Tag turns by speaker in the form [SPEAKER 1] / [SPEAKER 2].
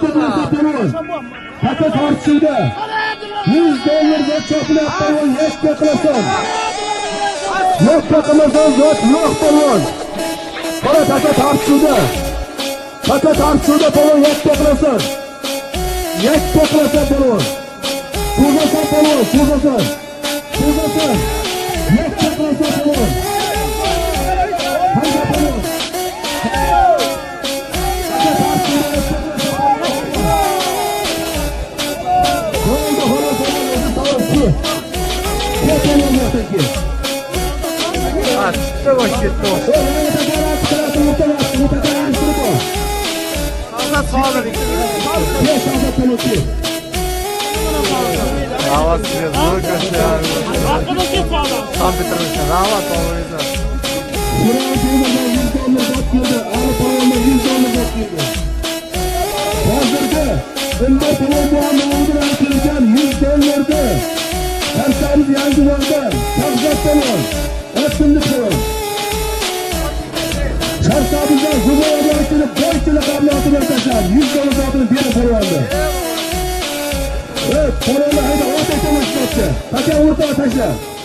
[SPEAKER 1] Polvon. Taka tortishuvda 100 dollar zot chopilyapti, polvon, yakka qilasan. Yakka qilasan, zot yo'q, polvon. Qora taka tortishuvda. Taka tortishuvda, polvon, yakka qilasan. Yakka qilasan, polvon. Cho'zasan, polvon, cho'zasan. Cho'zasan. Yakka qilasan, polvon. Hayda, polvon. Taka tortishuvda yakka qilasan, polvon. Bo'ldi, xolos, polvon, o'zi savol. Ke, polvon, yo'qki.
[SPEAKER 2] Ha, chiqdi, bosh ketdi.
[SPEAKER 1] O, yana taka erishtirib ol.
[SPEAKER 2] Shahzod Sobir.
[SPEAKER 1] Ke, Shahzod polvon, ke.
[SPEAKER 2] Rahmat sizga, zo'r ko'rsatdi. Tam bitirmişsin. Rahmat oğlunuz'a.
[SPEAKER 1] Shirali Temirdan 100 dollar zot keldi. Ali polvondan 100 dollar zot keldi. Hozirgi Unda polvon nomidan kelgan 100 dollarni Sharsamiz Yangivordan Shahzod polvon, Otimli polvon. Sharsabizdan Zubayr kelib, boychilik qabli bilan tashladi. 100 dollar zotini berib polvonni. Evet, polvonni hayda, ot aytaman. Taka o'rtaga tashla.